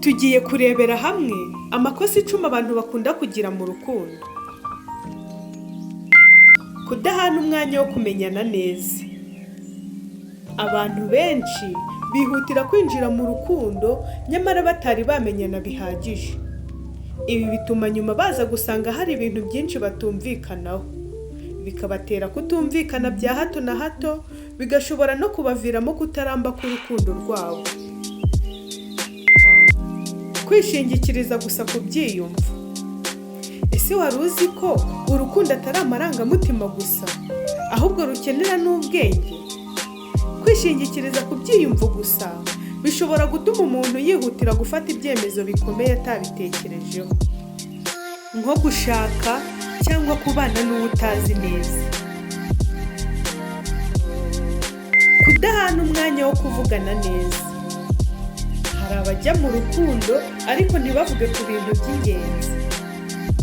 Tugiye kurebera hamwe amakosa 10 abantu bakunda kugira mu rukundo. Kudahana umwanya wo kumenyana neza. Abantu benshi bihutira kwinjira mu rukundo nyamara batari bamenyana bihagije. Ibi bituma nyuma baza gusanga hari ibintu byinshi batumvikanaho, bikabatera kutumvikana bya hato na hato, bigashobora no kubaviramo kutaramba k'urukundo rwabo. Kwishingikiriza gusa ku byiyumvo. Ese wari uzi ko urukundo atari amarangamutima gusa, ahubwo rukenera n'ubwenge? Kwishingikiriza ku byiyumvo gusa bishobora gutuma umuntu yihutira gufata ibyemezo bikomeye atabitekerejeho, nko gushaka cyangwa kubana n'uwo utazi neza. Kudahana umwanya wo kuvugana neza. Hari abajya mu rukundo ariko ntibavuge ku bintu by'ingenzi,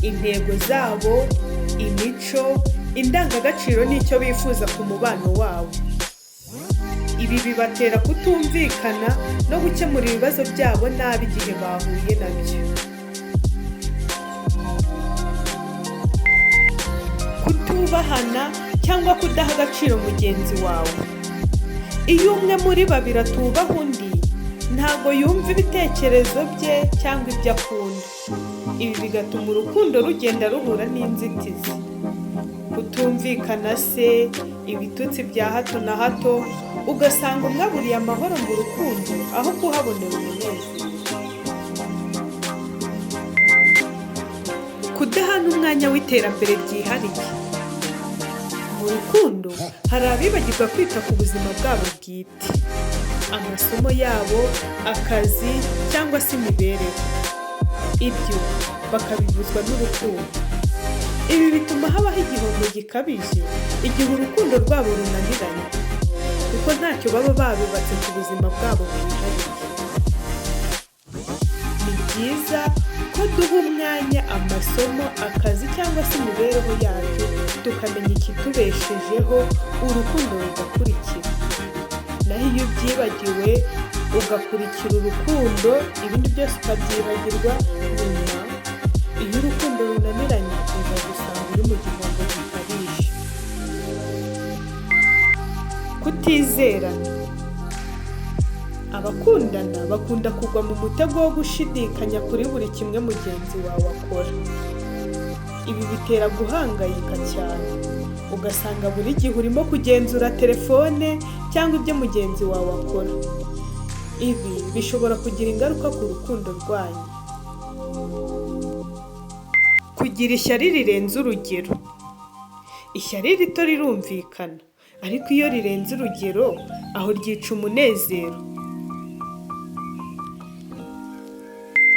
intego zabo, imico, indangagaciro n'icyo bifuza ku mubano wabo. Ibi bibatera kutumvikana no gukemura ibibazo byabo nabi igihe bahuye nabyo. Kutubahana cyangwa kudaha agaciro mugenzi wawe. Iyo umwe muri babiri atubaha undi, ntago yumva ibitekerezo bye cyangwa ibyo akunda. Ibi bigatuma urukundo rugenda ruhura n'inzitizi. Kutumvikana se, ibitutsi bya hato na hato, ugasanga umwe aburiye amahoro mu rukundo aho kuhabonera umunezero. Kudahana umwanya w'iterambere ryihariye. Mu rukundo hari abibagirwa kwita ku buzima bwabo bwite, amasomo yabo, akazi cyangwa se imibereho. Ibyo bakabibuzwa n'urukundo. Ibi bituma habaho igihombo gikabije igihe urukundo rwabo runaniranye, kuko ntacyo baba barubatse ku buzima bwabo bwihariye. Ni byiza ko duha umwanya amasomo, akazi cyangwa se imibereho yacu, tukamenya ikitubeshejeho, urukundo rugakurikira. Naho iyo ubyibagiwe ugakurikira urukundo, ibindi byose ukabyibagirwa nyuma, iyo urukundo runaniranye uza gusanga uri mu gihombo gikabije. Kutizerana. Abakundana bakunda kugwa mu mutego wo gushidikanya kuri buri kimwe mugenzi wawe akora. Ibi bitera guhangayika cyane, ugasanga buri gihe urimo kugenzura telefone cyangwa ibyo mugenzi wawe akora. Ibi bishobora kugira ingaruka ku rukundo rwanyu. Kugira ishyari rirenze urugero. Ishyari rito rirumvikana, ariko iyo rirenze urugero, aho ryica umunezero.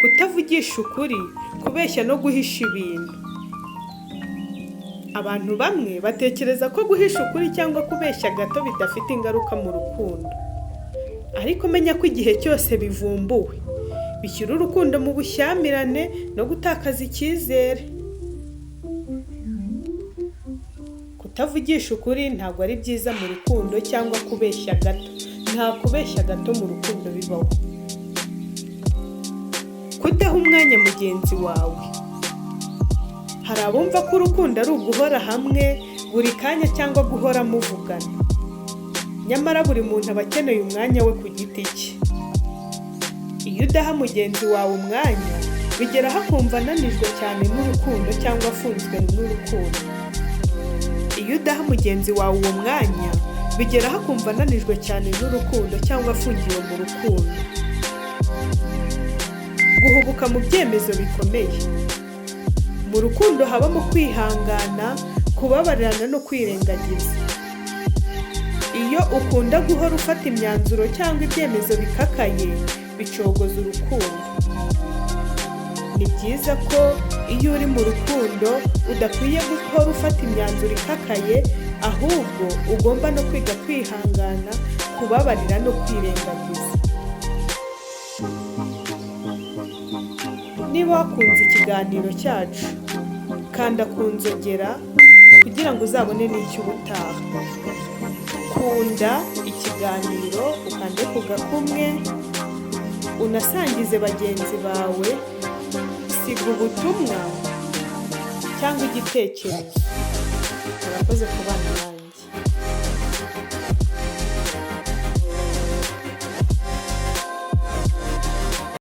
Kutavugisha ukuri, kubeshya no guhisha ibintu. Abantu bamwe batekereza ko guhisha ukuri cyangwa kubeshya gato bidafite ingaruka mu rukundo. Ariko menya ko igihe cyose bivumbuwe, bishyira urukundo mu bushyamirane no gutakaza icyizere. Kutavugisha ukuri ntabwo ari byiza mu rukundo cyangwa kubeshya gato. Nta kubeshya gato mu rukundo bibaho. Kudaha umwanya mugenzi wawe. Hari abumva ko urukundo ari uguhora hamwe buri kanya cyangwa guhora muvugana. Nyamara buri muntu aba akeneye umwanya we ku giti cye. Iyo udaha mugenzi wawe umwanya, bigeraho akumva ananijwe cyane n'urukundo cyangwa afunzwe n'urukundo. Iyo udaha mugenzi wawe uwo mwanya, bigeraho akumva ananijwe cyane n'urukundo cyangwa afungiwe mu rukundo. Guhubuka mu byemezo bikomeye. Mu rukundo habamo kwihangana, kubabarirana no kwirengagiza. Iyo ukunda guhora ufata imyanzuro cyangwa ibyemezo bikakaye, bicogoza urukundo. Ni byiza ko iyo uri mu rukundo udakwiye guhora ufata imyanzuro ikakaye, ahubwo ugomba no kwiga kwihangana, kubabarira no kwirengagiza. Niba wakunze ikiganiro cyacu, kanda ku nzogera kugira ngo uzabone n'icyo ubutaha. Kunda ikiganiro, ukande ku gakumwe. Unasangize bagenzi bawe, siga ubutumwa cyangwa igitekerezo. Murakoze kubana nanjye.